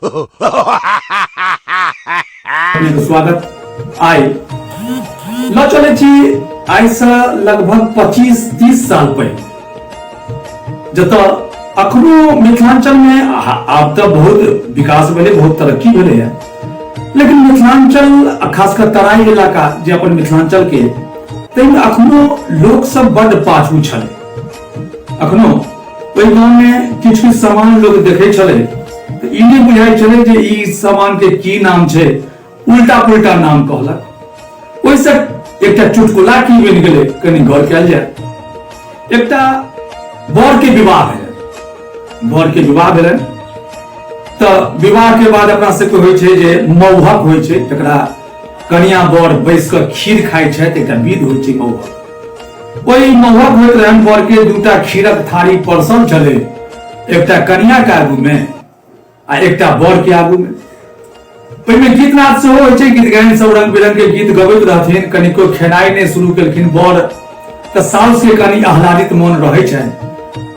अपनेके स्वागत। आइ लऽ चलै छी आइसँ लगभग 25-30 साल पहिले, जतऽ अखनो मिथिलांचलमे आब तऽ बहुत विकास भेलै, बहुत तरक्की भेलै है, लेकिन मिथिलांचल आ खासकर तराई इलाका जे अपन मिथिलांचल के, ताहिमे अखनो लोक सब बड्ड पाछू छलै। अखनो ओहि गाँवमे किछु किछु सामान लोक देखै छलै तऽ ई नहि बुझाइ छलै जे ई सामान के की नाम छै, उल्टा पुल्टा नाम कहलक। ओहिसँ एकटा चुटकुला की बनि गेलै, कनि गौर कयल जाय। एकटा बर के विवाह भेलै, बर के विवाह भेलै तऽ विवाह के बाद अपना सबके होइ छै जे मौहक होइ छै, जकरा कनिया बर बैस कऽ खीर खाइ छथि, एकटा विध होइ छै मौहक। ओहि मौहक होइत रहनि बर के दूटा खीरक थारी परसल छलै, एकटा कनिया के आगू में आ एकटा बर के आगू में। ओहिमे गीत नाद सेहो होइ छै, गीत गायन सब रंग बिरंग के गीत गबैत रहथिन। कनिको खेनाइ नहि शुरू केलखिन बर तऽ साउस के कनि आह्लादित मोन रहै छनि।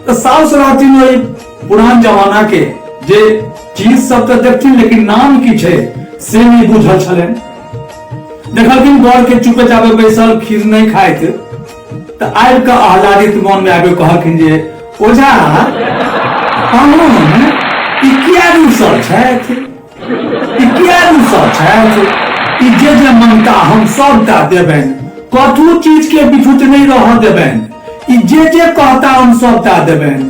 तऽ साउस रहथिन ओहि पुरान जमाना के, जे चीज सब तऽ देखथिन लेकिन नाम की छै से नहि बुझल छलनि। देखलखिन बर के चुपे चापे बैसल खीर नहि खाइत, तऽ आबि कऽ आह्लादित मोन मे आबि कहलखिन जे ओझा पाहुन ई किया रूसल छथि, ई किया रूसल छथि, ई जे जे मंगता हम सबटा देबनि, कथू चीज के बिछुट नहि रहऽ देबनि, ई जे जे कहता हम सबटा देबनि,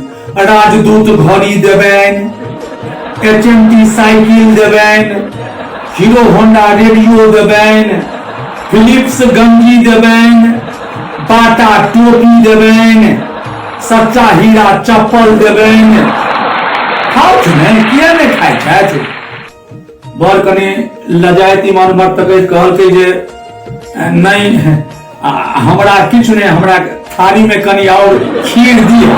राजदूत घड़ी देबनि, एच एम टी साइकिल देबनि, हीरो होंडा रेडियो देबनि, फिलिप्स गंजी देबनि, बाटा टोपी देबनि, सच्चा हीरा चप्पल देबनि। खाउ ने, किया नहि खाइ छथि? बड़ कनि लजाइत इमहर उमहर तकैत कहलकै जे नहि, हमरा किछु नहि, हमरा थारीमे कनि आओर खीर दिअ।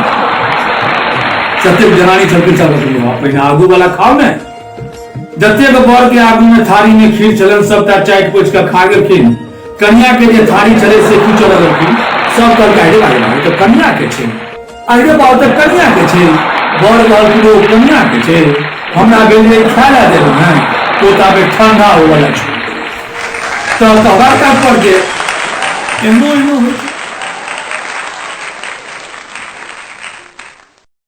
जतेक जनानी छलखिन सब पहिने आगू वाला खाउ ने। जतेक बर के आगू में थारी में खीर छलनि सबटा चाटि पोछि कऽ खा गेलखिन। कनिया के जे थारी छलै से खींचऽ लगलखिन। सब कहलकै अरे भाई भाई तऽ कनिया के छै, अरे बाबू तऽ कनिया के छै। बर कहलखिन ओ कनिया के छै, हमरा भेल जे खाय लए देलहुँ हेँ, ओ ताबे ठंडा होवला छै। तऽ कहबाक तात्पर्य एहनो एहनो होइ छै।